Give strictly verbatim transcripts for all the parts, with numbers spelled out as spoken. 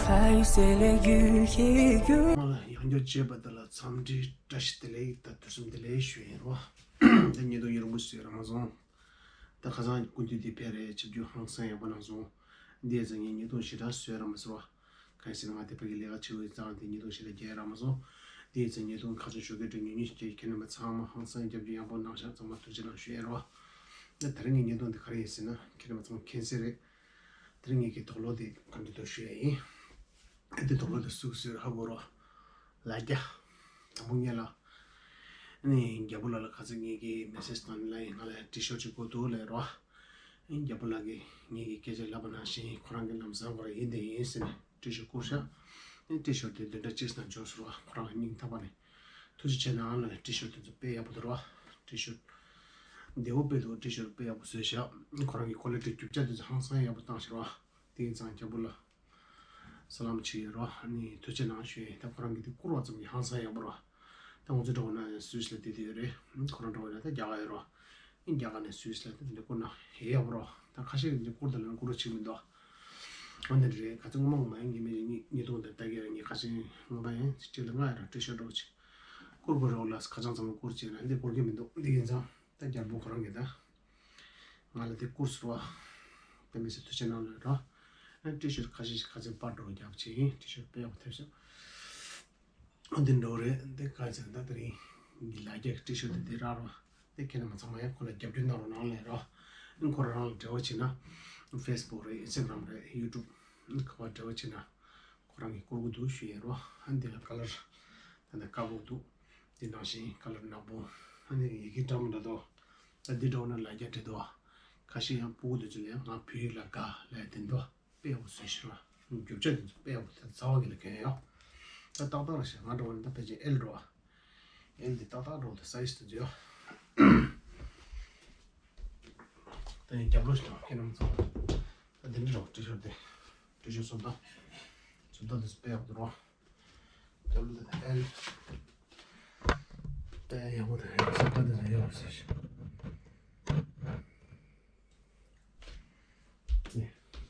ཨའི་སེ་ལེ་ཡུ་ཧེ་ཡུ། མ་ལ་ཡང་བསྐྱར་བྱས་པ་དེ་ལ་འཚམས་འདྲི་བཀྲ་ཤིས་བདེ་ལེགས་དང་དུས་གསུམ་བདེ་ལེགས་ཞུ་ཡིན་རོ། ད་ཉེས་རྡུང་ཡོད་རུང་བུ་སུས་ར་མ་སོང་། ད་ཁ་སང་སྐུ་མདུན་དེ་ཕེབས་རེད། ཆིབས་བསྒྱུར་ཧང་སང་ཡག་པོ་གནང་སོང་། འདི་ཡ་ཚ་ངས་ཉེས་རྡུང་ཞེ་དྲག་བཟོས་ར་མ་སོང་རོ། གང་ཡིན་ཟེར་ན་ང་དེ་ཕ་གི་ལས་ཀ་བྱེད་འོས་ཙང་དེ་ཉེས་རྡུང་ཞེ་དྲག་རྒྱག་ར་མ་སོང་། དེ་ཡ་ཚ་ཉེས་རྡུང་ཁ་ཚོན་ཞོགས་ཀས་དྲི་ཉུང་ཉུང་ཞིག་རྒྱག་ཁྱེད་རྣམ་པ་ཚང་མ་ཧང་སང་རྒྱབ་སྐྱོར་ཡག་པོ་གནང་ཤག་ཚང་མ་ཐུགས་རྗེ་གནང་ཞུ་ཡིན་རོ། ད་དེ་རིང་གི་ཉེས་རྡུང་དེ་ག་རེ་ཡིན་ཟེར་ན་ཁྱེད་རྣམ་པ་ཚང་མ་མཁྱེན་གསལ་རེད། དེ་རིང་ངེད་ཀྱི་དོགས་སློང་དེ་ག་འདྲ་འདུག་ཞུ་ཡ་ཡིན། ཨ་དེ་དོགས་སློང་དེ་སུས་སུས་ཧ་གོ་རོགས། ལ་རྒྱ། དང་པོ་ངེད་ལ། ནི་རྒྱལ་པོ་ལགས་ལ་ཁ་ཚ་ངེད་ཀྱི་མེ་སེ་ཇི་བཏང་ནས་ལ་ཡིན་ང་ལ་ཊི་ཤོ་ཊི་ཅིག་དགོས་འདུག་ལབ་རོགས། ཨ་རྒྱལ་པོ་ལགས་ཀྱིས་ངེད་ཀྱི་སྐད་ཆ་ལབ་པ་ནང་བཞིན་ཁོ་རང་གི་ལམ་སང་ཁོ་རང་ཡིན་དེ་ཡིན་ཟེར་ནས་ཊི་ཤོ་ཊི་བསྐུར་ཤག་ཨ་ཊི་ཤོ་ཊི་དེ་བདུན་ཕྲག་གཅིག་ཙམ་འབྱོར་སོང་རོགས། ཁོ་རང་སྙིང་ཐག་པ་ནས་ཐུགས་རྗེ་ཆེ་གནང་ལབ་ནས་ཊི་ཤོ་ཊི་དེ་ཚོ་དཔེ་ཡག་པོ་འདུག་རོགས། ཊི་ཤོ་ཊི་བདེ་བོ་དཔེ་འདུག་ཊི་ཤོ་ཊི་དཔེ་ཡག་པོ་བཟོས་ཤག་ཁོ་རང་གི་ཀོ་ལི་ཊི་རྒྱུ་ཆ་དེ་ཚོ་ཧང་སང་ཡག་པོ་བཏང་ཤག་རོགས། དེ་ཡིན་ཙང་རྒྱལ་པོ་ལགས། ས་ལམ་ཆེ་ཡོད་རོ། ཨ་ནི་ཐུགས་རྗེ་གནང་ཞུ་ཡིན། ད་ཁོ་རང་གིས་དེ་བསྐུར་བ་ཙམ་གྱིས་ཧང་སང་ཡག་པོ་རོ། ད་ང་ཚོ་འགྲོ་བ་ན་ཡང་སུད་སི་ལ་བསྡད་དེ་ཡོད་རེད། ཁོ་རང་འགྲོ་བ་ན་ད་རྒྱ་གར་ཡོད་རོ། ཨ་རྒྱ་གར་ནས་སུད་སི་ལ་དེ་འདྲ་བསྐུར་ན་ཡག་པོ་རོ། ད་ཁ་ཤས་ཀྱིས་འདི་བསྐུར་ད་ལ་བསྐུར་རོ་ཆེ་མི་འདུག་འོན་ཏེ་རེད། ག་ཚོད་ངོ་མ་ངོ་མ་ཡིན་ངེས་མེད་ཉིས་ཉིས་སྟོང་དང་ལྟ་གི་རེད། ངས་ཁ་ཤས་ངོ་མ་ཡིན་གཅིག་ལ་ང་ཡོད་རོ། ཊི་ཤོ་ཊི་འདྲ་བོ་ཅིག་བསྐུར་དགོས་རོགས་ལ་ཁ་བྱང་ཚང་མ་བསྐུར་བྱས་ན་འདི་བསྐུར་གི་མི་འདུག་འདི་ཡིན་ཙང་། ད་རྒྱལ་པོ་ཁོ་རང་གིས་ད་ང་ལ་དེ་བསྐུར་ཟེར་བ། དཔེ་མི་སྲིད་ཐུགས་རྗེ་གནང་ལོས་རོ། ཨ་ཊི་ཤོ་ཊི་ཁ་ཤས་ཤིག་ཁ་ཚན་པར་འདྲ་བོ་རྒྱབ་བྱས་ཡིན། ཊི་ཤོ་ཊི་དཔེ་ཡག་པོ་ཐེབས་ཤག་འོ་འདི་འདྲ་བོ་རེད། འདི་ག་ཚོད་ད་དེ་རིང་གི་ལ་རྒྱ་གི་ཊི་ཤོ་ཊི་དེ་རག་རོ། དེ་ཁྱེད་རྣམ་པ་ཚང་མ་ཡང་ཁོ་ལ་རྒྱབ་སྐྱོར་གནང་རོགས་གནང་ལས་རོ། ཨ་ཁོ་རང་ལ་འབྲེལ་བ་བྱེད་ན། ཕེ་སི་བུག་རེད། ཨིན་སི་ཊ་གྷ་རམ་རེད། ཡུ་ཊུབ། ཨ་ག་པར་འབྲེལ་བ་བྱེད་ན། ཁོ་རང་གིས་བསྐུར་གི་འདུག་ཞུ་ཡས་རོ། ཨ་འདི་ལ་ཀ་ལར་ད་ལྟ་དཀར་པོ་འདུག་འདི་ནང་བཞིན་ཀ་ལར་ནག་པོ། ཨ་ནི་ཡི་གེ་འདྲ་མི་འདྲ་འདུག་ད་འདི་འདྲ་བོ་ན་ལ་རྒྱ་བྲིས་འདུག་ཁ་ཤས་ཡང་སྤུ་གུ་དེ་ཚོ་ལ་ཡང་ང་བོད་ཡིག་ལ་དགའ་ལབ་ཡ་དེ་འདུག་དཔེ་ཡག་པོ་བཟོས་ཤག་རོ། རྒྱུ་ཆ་དེ་ཚོ་དཔེ་ཡག་པོ་ད་རྩ་བ་གི་ལ་གྱོན་ཡོད། ད་ཏག་ཏག་རེད་ཤག་ང་འདྲ་བོ་ནི་ད་ཕལ་ཆེར་ཨེལ་འགྲོ་བ། ཨེལ་འདི་ཏག་ཏག་འགྲོ་བ་ད་སའི་ཛི་དེ་ཚོ་ཡོད། ད་ཡང་རྒྱབ་ལོགས་ཤིག་དང་ཁྱེད་རྣམ་ཚོ། ད་འདི་འདྲ་རོ། ཊི་ཤོ་ཊི་དེ། ཊི་ཤོ་ཊི་བཟོ་ལྟ། བཟོ་ལྟ་དེ་ཚོ་དཔེ་ཡག་པོ་འདུག་རོ། རྒྱབ་ལོགས་དེ་ཨེལ། དཔེ་ཡག་པོ་དང་ཡག་པོ་བཟོ་ལྟ་དེ་ཚོ་ཡག་པོ་བཟོས་ཤག་ནི།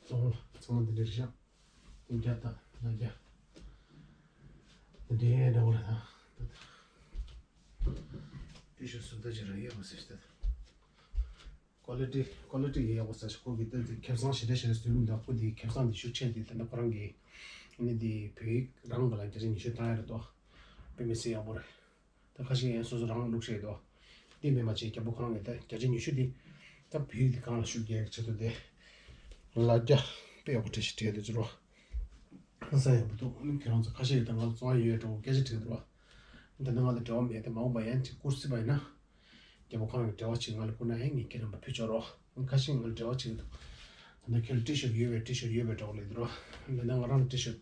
ཚང་མ་ཚང་མ་འདི་འདྲ་རེད་ཤག་འདི་རྒྱབ་དང་ལ་རྒྱབ། འདི་འདྲའི་འདྲ་བོ་རེད་ད། ཊི་ཤོ་ཊི་བཟོ་ལྟ་ཅིག་རང་ཡོད་པ་ཟེར་ཤག་ད། ཀོ་ལི་ཊི་ཀོ་ལི་ཊི་ཡག་པོ་ཟེར་ཤག་ཁོ་གི་ད་འདི་ཁེ་བཟང་ཞེ་དྲག་ཞེ་དྲག་བཟོས་མི་འདུག་ཁོ་འདི་ཁེ་བཟང་འདི་ཤུགས་ཆེ་འདི་ད་ལྟ་ཁོ་རང་གི་ཨ་ནི་འདི་བོད་ཡིག་རང་གི་ལ་བརྒྱ་ཆ་ཉི་ཤུ་བཏང་ཡ་རེད་དོ། དཔེ་མི་སྲིད་ཡག་པོ་རེད། ད་ཁ་ཤས་ཡང་སོ་སོ་རང་བླུགས་བཤད་དོ། འདི་མེད་མ་བྱས་རྒྱལ་པོ་ཁོ་རང་གིས་ད་བརྒྱ་ཆ་ཉི་ཤུ་འདི། ད་བོད་ཡིག་འདི་གང་ལ་ཤུགས་རྒྱག་ཆེད་དུ་དེ། ལ་རྒྱ་དཔེ་ཡག་པོ་བྲིས་ཤིག་བྲིས་དེ་ཚོ་རོ། ཧང་སང་ཡག་པོ་འདུག་ཨ་ནི་ཁྱེད་རང་ཚོ་ཁ་ཤས་ཀྱིས་ད་ང་ལ་བཙོང་ཡ་ཡོད་འགྲོ་སྐད་ཆ་དྲིས་འདུག་རོ། ད་ནི་ང་ལ་འབྲེལ་བ་མེད་དེ་མ་འོངས་པ་ཡང་ཅིག་བསྐུར་སྲིད་པ་ཡིན་ན། རྒྱལ་པོ་ཁོ་རང་གི་འབྲེལ་བ་ཅིག་ང་ལ་བསྐུར་ན་ཡང་ངས་ཁྱེད་རྣམ་པ་ཕུལ་ཆོག་རོགས། ཁ་ཤས་ང་ལ་འབྲེལ་བ་ཅིག་འདུག་ད་ནི་ཁྱེད་ལ་ཊི་ཤོ་ཊི་ཡོད་པས་ཊི་ཤོ་ཊི་ཡོད་པས་འདྲ་བོ་ལབ་འདུག་རོགས། ད་ནི་ང་རང་ལ་ཊི་ཤོ་ཊི་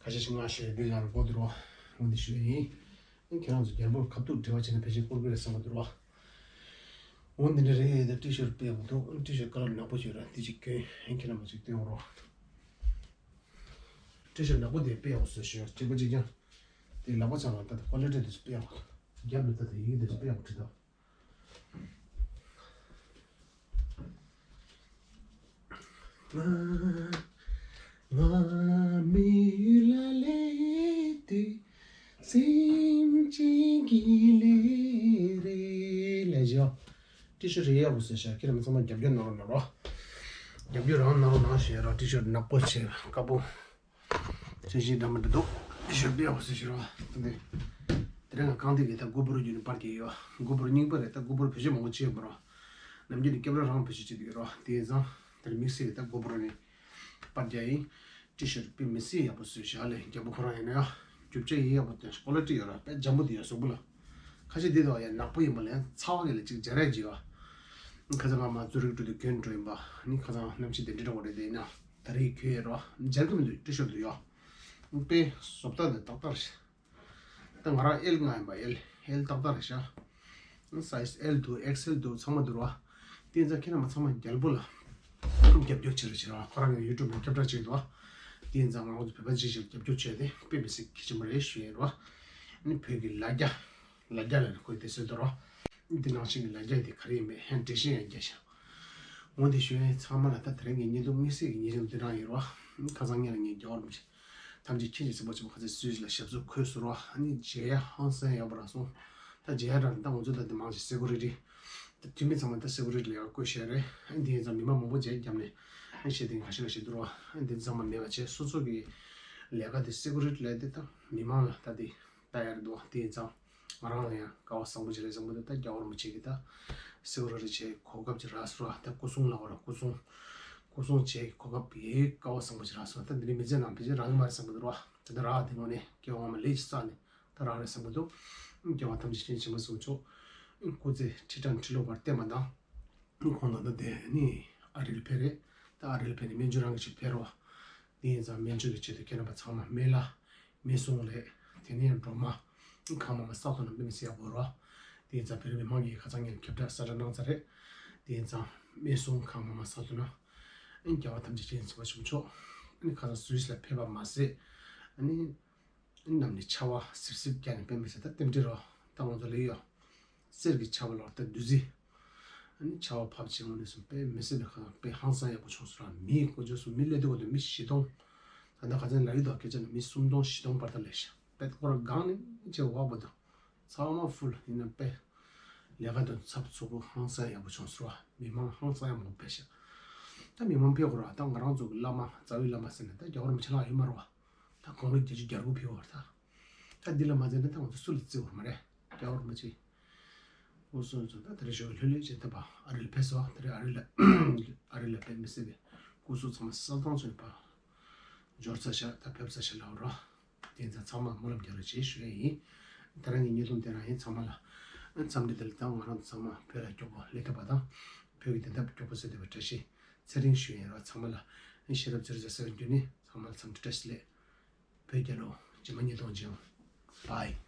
ཁ་ཤས་ཤིག་མངགས་ཤིག་འདི་ང་ལ་དགོས་འདུག་རོགས། འོ་འདི་ཞུ་ཡ་ཡིན། ཁྱེད་རང་ཚོ་རྒྱལ་པོར་ཁ་ཐུག་འབྲེལ་བ་བྱས་ན་ཕལ་ཆེར་བསྐུར་གི་རེད་བསམ་གི་འདུག་རོགས། འོ་འདི་འདྲ་རེད། ད་ཊི་ཤོ་ཊི་དཔེ་ཡག་པོ་འདུག་ཊི་ཤོ་ཊི་ཀ་ལར་ནག་པོ་ཞིག་རེད། འདི་ཅིག་གྱོན། ཁྱེད་རྣམ་པ་ཅིག་སྟོན་རོགས། ཊི་ཤོ་ཊི་ནག་པོ་དེ་དཔེ་ཡག་པོ་བཟོས་ཤག་གཅིག་པ་གཅིག་རྐྱང་། དེ་ལག་པ་འཆང་བ་ད་ལྟ་ཀོ་ལི་ཊི་དེ་ཚོ་དཔེ་ཡག་པོ་འདུག་རྒྱབ་ནས་ད་ལྟ་ཡི་གེ་དེ་ཚོ་དཔེ་ཡག་པོ་བྲིས་འདུག་ང་ང་མི་ཡུལ་ལ་སླེབས་དུས་སེམས་ཅན་གྱི་ལས་རེད་ལབ་ཤག་ཊི་ཤོ་ཊི་རེ་ཡག་པོ་བཟོས་ཤག་ཁྱེད་རང་ཚང་མ་རྒྱབ་སྐྱོར་གནང་རོགས་གནང་རོགས། རྒྱབ་སྐྱོར་རང་གནང་རོགས་གནང་ཞུ་ཡ་རོགས། ཊི་ཤོ་ཊི་ནག་པོ་བྱས་དཀར་པོ། ཆེ་ཞིང་འདྲ་མི་འདྲ་འདུག་ཞོར་དཔེ་ཡག་པོ་བཟོས་ཤག་རོགས། དེ་དེ་རིང་ང་རྐང་སྟེགས་ཀྱི་ད་སྒོ་འབུར་བརྒྱུད་ནས་པར་རྒྱག་ཡོད། སྒོ་འབུར་རྙིང་པ་རེད། ད་སྒོ་འབུར་བེད་སྤྱོད་མང་པོ་བྱེད་ཡོད་མ་རེད། ནམ་རྒྱུན་ནས་སྐྱབས་ར་རང་བེད་སྤྱོད་བྱེད་ཀྱི་ཡོད་རོགས། དེ་ཡིན་ཙང་དེ་རིང་དམིགས་བསལ་གྱི་ད་སྒོ་འབུར་ནས་པར་རྒྱག་ཡིན། ཊི་ཤོ་ཊི་དཔེ་མི་སྲིད་ཡག་པོ་བཟོས་ཤག་ལས། རྒྱལ་པོ་ཁོ་རང་ཡིན་ན་ཡང་རྒྱུ་ཆ་ཡིན་ཡག་པོ་དང་ཀོ་ལི་ཊི་ཡོད་ར། དཔེ་འཇམ་པོ་དེ་ཡོད་གཟུགས་པོ་ལ། ཁ་ཤས་འདི་དག་ཡང་ནག་པོ་ཡིན་པ་ལས་ཚ་བ་གི་ལ་ཅིག་སྦྱར་ཡ་ཅིག་ཡོད། ཁ་སང་ང་མ་ཛུ་རིག་འགྲོ་དུས་གྱོན་འགྲོ་ཡིན་པ། ནི་ཁ་སང་གནམ་གཤིས་དེ་འདྲ་འདྲ་བོ་རེད། དེ་ཡིན་ན་ད་རེས་གྱོན་ཡོད་རོགས། སྦྱར་གི་མི་འདུག་ཊི་ཤོ་ཊི་དུ་ཡོད། དཔེ་བཟོ་ལྟ་དེ་ཏག་ཏག་རེད། ད་ང་རང་ཨེལ་མངགས་ཡིན་པ། ཨེལ་ཨེལ་ཏག་ཏག་རེད་ཤག་སའི་ཛི་ཨེལ་འདུག་ཨེག་སི་ཨེལ་འདུག་ཚང་མ་འདུག་ར། དེ་ཡིན་ཙང་ཁྱེད་རྣམ་པ་ཚང་མ་རྒྱལ་པོ་ལ་རྒྱབ་སྐྱོར་བྱེད་རོགས་བྱེད་རོགས། ཁོ་རང་གི་ཡུ་ཊུབ་ནང་སྐད་གྲགས་ཆེ་འདུག་དེ་ཡིན་ཙང་ང་རང་ཚོ་བོད་པ་གཅིག་བྱས་རྒྱབ་སྐྱོར་བྱས་ཏེ་དཔེ་མི་སྲིད་གལ་ཆེན་པོ་རེད་ཞུ་ཡིན་རོགས། ཨ་ནི་བོད་ཀྱི་ལ་རྒྱ་ལ་རྒྱ་ལ་ནི་ཁོས་དེ་ཟེར་འདུག་རོགས། འདི་ནང་བཞིན་གྱི་ལ་རྒྱ་དེ་ག་རེ་ཡིན་མིན་ཧན་འགྲེལ་བཤད་ཡང་རྒྱག་ཤག་འོ་འདི་ཞུ་ཡིན། ཚང་མ་ལ་ད་དེ་རིང་གི་བརྙན་ཐུང་དམིགས་བསལ་གྱི་བརྙན་ཐུང་འདི་རང་ཡིན་རོགས། ཁ་སང་ངས་ལ་ངས་རྒྱལ་བ་རིན་པོ་ཆེ་ཐམས་ཅད་མཁྱེན་ཅིང་གཟིགས་པ་ཆེན་པོ་ཁ་ཚེ་སུད་སི་ལ་ཞབས་སོར་འཁོད་ཟེར་བ། ཨ་ནི་མཇལ་ཡ་ཧང་སང་ཡག་པོ་རག་སོང་། ད་མཇལ་ཡ་རག་ནས་ད་ང་ཚོ་ད་དེ་མང་ཆེ་སེ་ཀུ་རི་ཊི་ད་འཐུས་མི་ཚང་མ་ད་སེ་ཀུ་རི་ཊི་ལས་ཀ་བསྐོས་བཞག་རེད། ཨ་ནི་དེ་ཡིན་ཙང་མི་མང་མང་པོ་མཇལ་བརྒྱབ་ནས་ཨ་ནི་བཤད་དེ་ཁ་ཤས་ཁ་ཤས་འདུག་ར། ཨ་ནི་དེ་ཚང་མ་མེད་པ་བྱས་སོ་སོ་གི་ལས་ཀ་དེ་སེ་ཀུ་རི་ཊི་ལས་དེ་ད་མི་མང་ལ་ད་དེ་ད་ཡར་འདུག་དེ་ཡིན་ཙང་ང་རང་ལ་ཡང་སྐལ་བ་བཟང་པོ་ཅིག་རེད་བསམ་གི་འདུག་ད་རྒྱལ་བ་རིན་པོ་ཆེ་གིས་ད་སེ་ཀུ་རི་ཊི་བྱེད་གོ་སྐབས་ཅིག་རག་སོང་ར། ད་སྐུ་སྲུང་ལབ་དགོས་ར། སྐུ་སྲུང་སྐུ་སྲུང་བྱེད་གོ་སྐབས་ཡེ་སྐལ་བ་བཟང་པོ་ཅིག་རག་སོང་། ད་འདི་ནས་མི་ཚེ་ནང་ཕལ་ཆེར་རག་གི་མ་རེད་བསམ་གི་འདུག་ར། ད་ད་རག་དེ་དངོས་གནས་སྐྱེ་བ་སྔ་མ་ལས་ཅིག་བསགས་ནས་ད་རག་རེད་བསམ་གི་འདུག་རྒྱལ་བ་ཐམས་ཅད་མཁྱེན་ཅིང་གཟིགས་པ་ཆེན་པོ་མཆོག་སྐུ་ཚེ་ཁྲི་ཕྲག་ཁྲི་ལོ་བར་བརྟན་པ་དང་། ཁོང་ད་ལྟ་དེ་ནི་ཨ་རིར་ཕེབས་རེད། ད་ཨ་རིར་ཕེབས་ནས་སྨན་བཅོས་རང་གི་ཅིག་ཕེབས་རོགས། དེ་ཡིན་ཙང་སྨན་བཅོས་ཀྱི་ཆེད་དུ་ཁྱེད་རྣམ་པ་ཚང་མ་སྨན་བླ་སྨན་སྲུང་ལས་དེ་ནས་ཡང་སྒྲོལ་མ་གང་མང་མང་བསགས་ཐུབ་ན་དཔེ་མི་སྲིད་ཡག་པོ་རོ། དེ་ཡིན་ཙང་བོད་རིགས་མི་མང་གིས་ཁ་སང་ངས་ཁྱབ་བསྒྲགས་གསལ་བསྒྲགས་གནང་ཚར་རེད། དེ་ཡིན་ཙང་སྨན་སྲུང་གང་མང་མང་བསགས་ཐུབ་ན་རྒྱལ་བ་ཐམས་ཅད་མཁྱེན་ཅིང་གཟིགས་པ་ཆེན་པོ་མཆོག་ཁ་སང་སུད་སི་ལ་ཕེབས་པ་མ་ཟད་ཨ་ནི། གནམ་ནས་ཆར་པ་སིབ་སིབ་བརྒྱབ་ནས་དཔེ་མི་སྲིད་ད་རྟེན་འབྲེལ་རོ། ད་ང་ཚོ་ལས་ཡོད། གསེར་གྱི་ཆར་པ་ལོར་ད་བདུད་རྩི། ཨ་ནི་ཆར་པ་ཕབ་ཆེན་མོ་ནས་སོང་དཔེ་མི་སྲིད་པའི་ཁ་དཔེ་ཧང་སང་ཡག་པོ་བྱུང་སོང་ར། མིའི་གོ་ཆོད་སོང་། མི་སླེབས་དུས་ག་དུས་མི་བཞི་སྟོང་། ད་ལྟ་ཁ་སང་ལ་ཡུལ་དུ་སྐད་ཆ་ནི་མི་སུམ་སྟོང་བཞི་སྟོང་བར་དུ་སླེབས་ཤག་དཔེ་ཁོ་ར་སྒང་ནས་ཆེ་བ་བར་དུ། ཚང་མ་ཕུལ་ཡིན་ན་དཔེ། ལས་ཀ་དང་ཚབ་ཚུབ་པོ་ཧང་སང་ཡག་པོ་བྱུང་ཟེར་བ། མི་མང་ཧང་སང་ཡག་མང་པོ་ཕེབས་ཤག་ད་མི་མང་ཕེབས་དགོས་ར། ད་ང་རང་ཚོ་གི་བླ་མ་རྩ་བའི་བླ་མ་ཟེར་ནས་ད་རྒྱལ་བ་རིན་པོ་ཆེ་ལྷག་ཡོད་མ་རེད་བ། ད་དགུང་ལོ་བརྒྱད་ཅུ་གྱ་དགུ་ཕེབས་པ་རེད་ད། ད་འདི་ལ་མ་བརྩིས་ན་ད་ང་ཚོ་སུ་ལ་བརྩི་དགོས་མ་རེད། རྒྱལ་བ་རིན་པོ་ཆེ། སྐུ་གསུང་ཚོ་ད་དེ་རིང་ཞོགས་ཀྱི་ལྷོད་ལྷོད་བྱས་ད་ཕར་ཨ་རི་ལ་ཕེབས་སོང་། དེ་རིང་ཨ་རི་ལ་ཨ་རི་ལ་དཔེ་མི་སྲིད་པའི་སྐུ་གཟུགས་ཚང་མ་གསལ་ཐང་ཚོས་ཕར་འབྱོར་ཚར་ཤག་ད་ཕེབས་ཚར་ཤག་ལབ་རོགས། དེ་ཚོ་ཚང་མ་སྨོན་ལམ་རྒྱག་རོགས་བྱེད་ཞུ་ཡ་ཡིན། དེ་རིང་གི་བརྙན་ཐུང་དེ་རང་ཡིན། ཚང་མ་ལ་འཚམས་འདྲི་དང་ལེ་བདའ། ང་རང་ཚོ་ཚང་མ་བོད་ལ་སྐྱོ་པོ་སླེབས་ཐུབ་པ་དང་། བོད་ཀྱི་བདེན་མཐའ་སྐྱོ་པོ་སེལ་ཐུབ་པའི་བཀྲ་ཤིས་ཚེ་རིང་ཞུ་ཡ་ཡིན་རོགས། ཚང་མ་ལ་ཤེས་རབ་ཚེ་རིང་ཟེར་ས་བའི་མདུན་ནས་ཚང་མ་ལ་འཚམས་འདྲི་བཀྲ་ཤིས་བདེ་ལེགས། བོད་རྒྱལ་ལོ། རྗེས་མ་བརྙན་ཐུང་མཇལ་ཡོང་། བྷའི།